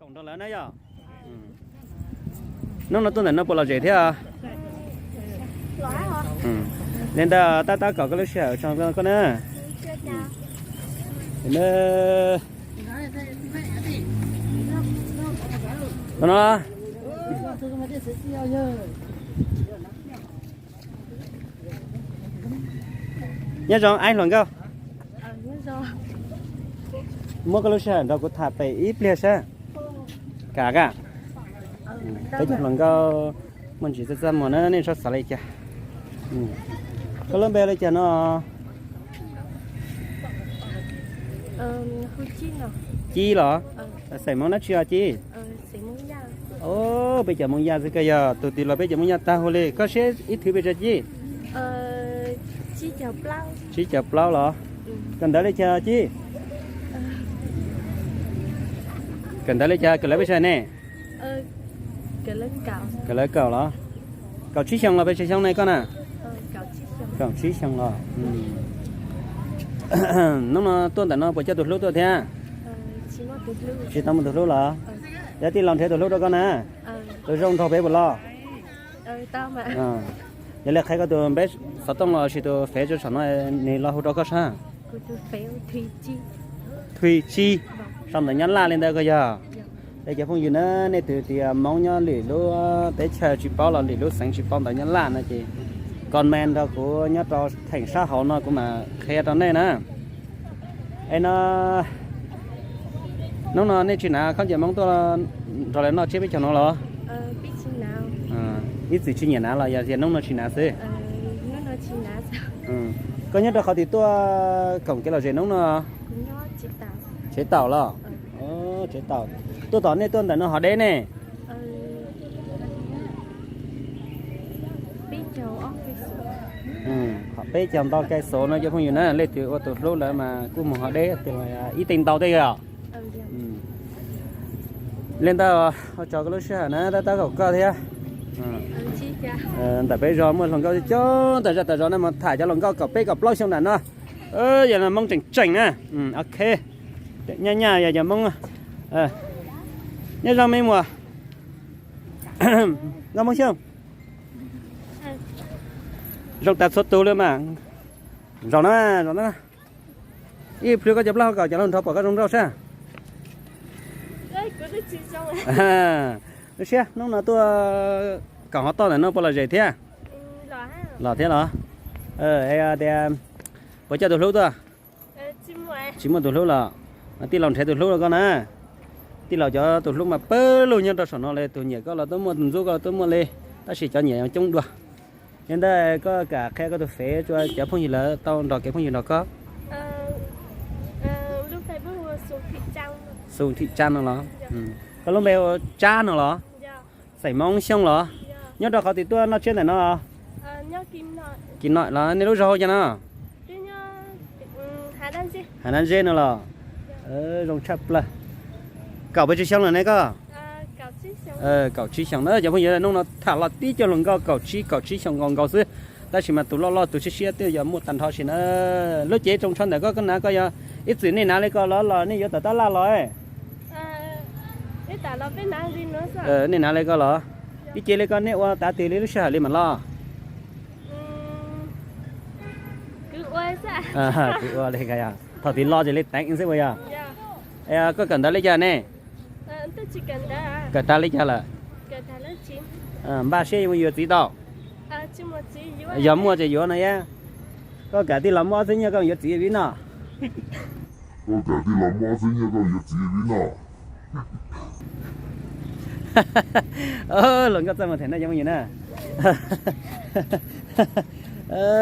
Nrog lawv na yog. Hnub no tuaj ntawm no puas lom zem thiab? Li ntawd tab tab kom koj lub sij hawm tso koj na. No, nyob zoo aib hluas nkauj. Muab koj lub sij hawm nrog kuv tham pem ib pliag saib. Kam ka. Peb cov hluas nkauj muaj ntsis txaj txaj muag na, nej txhob xav li cas. Koj lub npe li cas no? Cib los? Xeem Hmoob dab tsi os Cib? Peb cov Hmoob Yaj xwb koj yog tus twg los peb cov Hmoob Yaj tag huv li. Koj siab ib thwv pes tsawg Cib? Tsib caug plaub los? Kawm ntawv li cas Cib? Kawm ntawv li cas, kawm lawv pes tsawg ne? Kawm lawv kaum los? Kaum tsib xyoo los pes tsawg xyoo ne koj na? Kaum tsib xyoo los. Hnub no tuaj ntawm no puas coj tus hlub tuaj thiab? Tsis tau muaj tus hlub los? Yog tij laug nrhiav tus hlub rau koj na. Tus zoo nrog peb puas los? Yog li qhia koj tus npe xov tooj los sis tus fev rau saum no, nws los hu rau koj saib. Thwi Tsib, sau ntawv Nyab Laj li ntawd koj yog. Es cov phooj ywg na, nej tus tias Hmoob nyob lwm lub teb chaws tsis paub los lwm lub xeev tsis paub ntawv Nyab Laj no ces comment rau kuv nyob rau theem sab hauv no kuv mam qhia rau nej na. Es no, hnub no nej tsis hnav khaub ncaws Hmoob tuaj nrog lawv noj tsiab peb caug no los? Ib txwm tsis nyiam hnav los yog tias hnub no tsis hnav xwb? Koj nyob rau qhov twg tuaj koom kev lom zem hnub no? Tsev taum los? Tsev taum. Tuaj tom nej tuaj ntawm no hov deb ne? Peb caug ntau kais xov no cov phooj ywg na, leej twg ua tus hlub lawm mas kuj mus hov deb ib teev ntau tej os. Li ntawd, ua tsaug koj lub sij hawm na, tab tab kaum koj thiab. Ntawm peb zos muaj hluas nkauj coob ntawm zaj tawm zos no mus tham cov hluas nkauj kaum peb kaum plaub xyoo nram no. Yog Hmoob tseem tseem na. Ok. Nyaj nyaj yog cov Hmoob. Nyob zoo me muam. Nkauj Hmoob Xyooj. Zoo tas txhua tus li mas. Zaum na, zaum na. Ib pliag koj cov plaub hau kaum cov laug nrho pom koj zoo nraug sab. Lub siab hnub no tuaj koom hov toj ntawm no puas lom zem thiab? Los thiab los. Tias puas coj tus hlub tuaj? Tsis muaj tus hlub los? Tij laug nrhiav tus hlub rau koj na. Tij laug cov tus hlub mas pawg lug nyob rau saum no li, tus nyiam koj los twb muaj, tus ntxub koj los twb muaj li, tab sis cov nyiam coob dua. Yog ntawd koj kam qhia koj tus fev rau cov phooj ywg lawv tau nrog kev phooj ywg nrog koj? Xu Thim Tsab no los? Koj lub npe hu Tsab no los? Xeem Hmoob Xyooj los? Nyob rau qhov twg tuaj noj tsiab ntawm no? Kim Noim los? Nej lub zos hu cas no? Hav Nab Zeb no los? Zoo tshaj plaws. Kaum pes tsawg xyoo lawm ne koj? Kaum tsib xyoo na, cov phooj ywg, hnub no tham los tib co hluas nkauj kaum tsib, kaum tsib xyoo nkaus nkaus xwb. Tab sis mas tus loj loj tus siab siab twb yog muaj tag nrho si na. Lub cev zoo tshaj ntawm koj, koj hnav koj yog ib txwm nej hnav li ko los los nej yuav tawm tab laj los? Nej hnav li ko los? Ib ce li ko nej ua tav twg li lub sij hawm li mam loj? Kuv ua li, thaum twg loj ces li teev xwb puas yog? Koj kawm ntawv li cas ne? Kawm tag li cas lawm? Npaj siab yuav mus yuav txiv tau? Yog muaj ces yuav no yab. Koj kam tij laug muaj ob txhiab nyuag koj yuav txiv vib no? Koj kam tij laug muaj ob txhiab nyuag koj yuav txiv vib no? Hluas nkauj txaj muag them na cov phooj ywg na.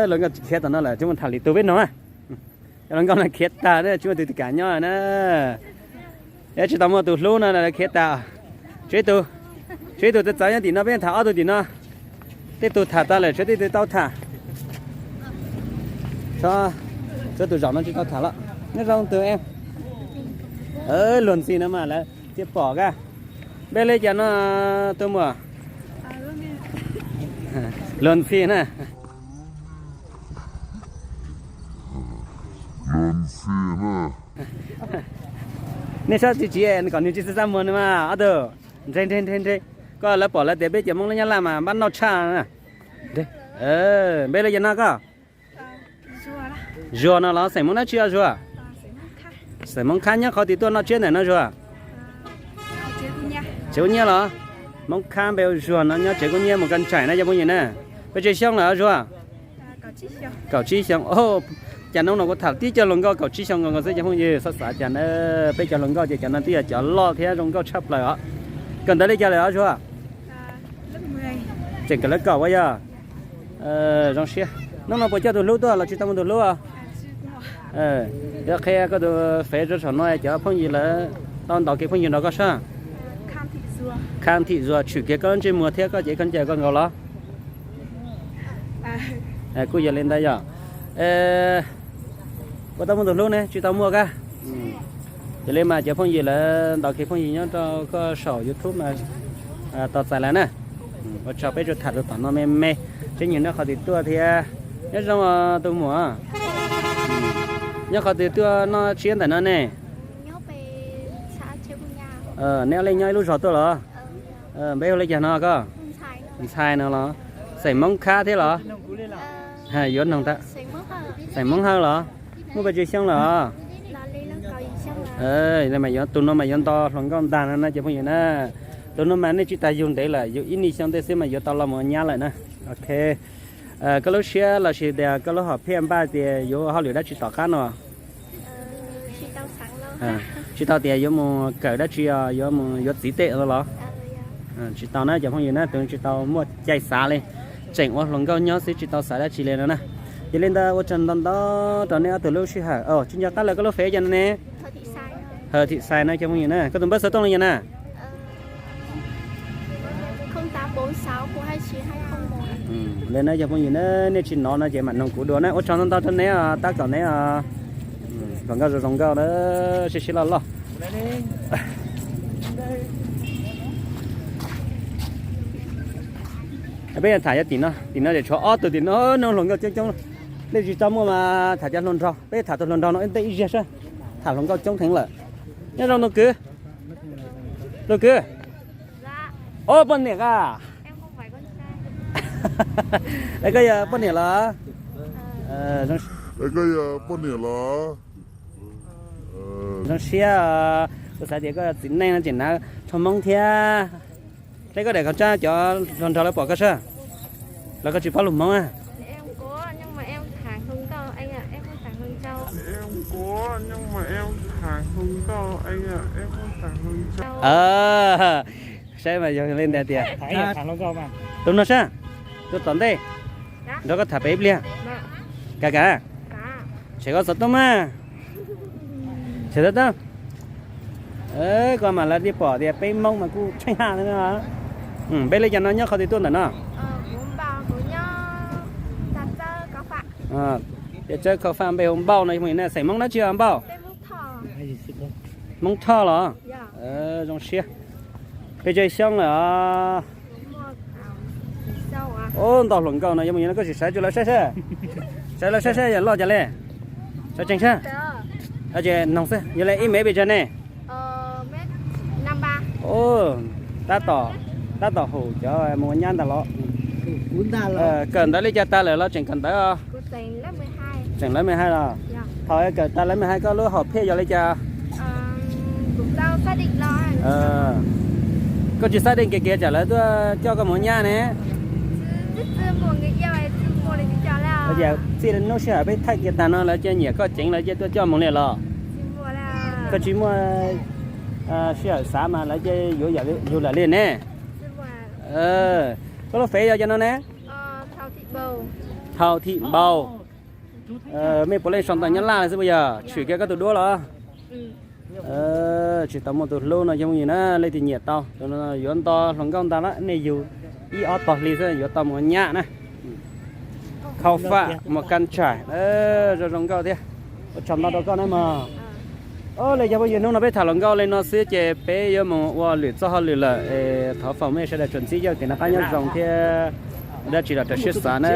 Hluas nkauj khiav tom no lawm, tsis muaj tham lwm tus peb no. Cov hluas nkauj no khiav tag na, tsis muaj tus twg kam nyob na. Yog tsis tau muaj tus hlub no khiav tag. Tshuav ib tug, tshuav ib tug txawv txawv nyob tim no, peb tham ob tug tim no. Tej tug tham tag lawm, tshuav tej tug tau tham. Tshuav tus zaum no tsis tau tham los. Nyob zoo tus em. Luag ntxhi no mas lawv thiaj pom ka. Npe li cas no tus muam? Luag ntxhi na. Luag ntxhi na. Nej saib tsis tsis kom nws tsis xav xav muag no mas ob tug. Nreg nreg nreg nreg. Koj lawv pom lawv tias peb cov Hmoob lub Nyab Laj mas npab noj tshaj. Npeb li cas no koj? Zuag no los xeem Hmoob dab tsi os Zuag? Xeem Hmoob Khab nyob qhov twg tuaj noj tsiab ntawm no Zuag? Tsev ua nyiaj los? Hmoob Khab npe hu Zuag no nyob tsev kub nyiab mus kaj ntshaim na cov phooj ywg na. Peb tsawg xyoo lawm Zuag? Kaum tsib xyoo. Cas hnub no kuv tham tib co hluas nkauj kaum tsib xyoo nkaus xwb cov phooj ywg, xav xav cas na. Peb cov hluas nkauj ces cov no twb yog cov loj thiab zoo nkauj tshaj plaws os. Kawm ntawv li cas lawm os Zuag? Tseem kawm lab kaum ua yog. Zoo siab. Hnub no puas coj tus hlub tuaj los tsis tau muaj tus hlub? Yog qhia koj tus fev rau saum no cov phooj ywg lawv tau ntaus kev phooj ywg nrog koj sab. Khab Thim Zuag tshwm kiag koj lub ntsej muag thiab koj cev khaub ncaws koj nkaus los? Kuj yog li ntawd yog. Puas tau muaj tus hlub ne? Tsis tau muaj kab. Yog li mas cov phooj ywg lawv ntaus kev phooj ywg nyob rau koj saum YouTube mas tau txais lawm na. Ua tsaug peb tsuas tham tus tom no me me, tseeb nyob qhov twg tuaj thiab. Nyob zoo tus muam, nyob qhov twg tuaj noj tsiab ntawm no ne? Neb ob leeg nyob ib lub zos tuaj los? Npeb hu li cas no koj? Ntxhais no los? Xeem Hmoob Khab thiab los? Yuav noog tag. Xeem Hmoob Hawj los? Muaj pes tsawg xyoo lawm os? Tus no mas yuav nto hluas nkauj ntag no na cov phooj ywg na. Tus no mas nej tsis tas yug ntev lawm, yug ib niaj xyoo ntej xwb mas yuav tau los mus ua nyab lawm na. Ok. Koj lub siab los sis tias koj lub hom phiaj npaj tias yuav ua hauj lwm dab tsi tom qab no? Tsis tau tias yuav mus kawm dab tsi os, yuav mus yuav txiv tej los? Tsis tau na cov phooj ywg na, tus tsis tau muaj cai xav li. Tseem ua hluas nkauj nyob xwb tsis tau xav dab tsi li no na. Yog li ntawd ua tsaug ntau ntau rau nej ob tug lub sij hawm. Tsis nco qab lawm koj lub fev cas no ne? Hawj Thim Xais no cov phooj ywg na, koj tus npawb xov tooj li cas na? Li no cov phooj ywg na, nej tsis hnov no ces mam noog kuv dua na. Ua tsaug ntau ntau rau neb os, tab tom neb os. Hluas nkauj zoo zoo nkauj na, sib sib loj loj. Peb tham yog tim no, tim no ces tshuav ob tug tim no, no hluas nkauj coob coob. Nej tsis tau muaj mas tham cov hluas nraug, peb tham tus hluas nraug no ib ntej ib ziag saib. Tham hluas nkauj coob heev lawm. Nyob zoo tus kwv. Tus kwv. Ob poj niam a. Es koj yog poj niam los? Koj yog poj niam los? Zoo siab, kuv xav tias koj txiv neej no tseem hnav rho Hmoob thiab. Dleb koj daim qhov tsab cov hluas nraug lawv pom koj sab, los koj tsis paub lus Hmoob a? Saib mas yog li ntawd tias, tus no sab, tus tom ntej, nrog koj tham pem ib pliag. Kav kav, tshem koj xov tooj mas. Tshem xov tooj. Koj mas lawv thiaj pom tias peb Hmoob mas kuj tsheej haj. Peb li cas no, nyob qhov twg tuaj ntawm no? Tias tsawb kho faj npe hu Npauj no, xeem Hmoob dab tsi os Npauj? Hmoob Thoj los? Zoo siab. Peb tsawg xyoo lawm os? Ub, ntau hluas nkauj no, yog mus yog no koj sim sawv tsuas lawv saib seb. Sawv lawv saib seb yog loj cas li. Sawv tsees sab. Ces noog xwb, yog li ib mev pes tsawg ne? Tab tom, tab tom hum cov mus ua nyab ntag los? Kawm ntawv li cas tag lawm los tseem kawm ntawv os? Tseem lab me hais los? Thaum kawm tag lab me hais koj lub hom phiaj yog li cas? Koj tsis xav dej kev kev tsam lawv tuaj coj koj mus ua nyab ne? Txij hnub sij hawm peb thaij kiag tag no lawv cia nyiam koj ceev lawv cia tuaj coj mus li los? Koj tsis muaj sij hawm xav mas lawv cia yuav yug lawm li ne? Koj lub fev yog cov no ne? Thau Thim Npau. Mej puav leej sau ntawv Nyab Laj lawm xwb puas yog? Tshwm kiag koj tus duab los? Tsis tau muaj tus hlub no cov phooj ywg na, leej twg nyiam tau yuav nto hluas nkauj ntag lawm, nej yug ib ob tog hli xwb yuav tau mus nyab na. Khau faj mus kaj ntshaim, zoo zoo nkauj thiab. Ua tsaug ntau rau koj na mog. Li cov phooj ywg, hnub no peb tham hluas nkauj li no xwb ces peb yuav mus ua lwm txoj hauj lwm lawm. Thov foom mej sawv daws tsuas ntxib ncauj kev noj qab nyob zoo thiab dab tsi los raws siab xav na.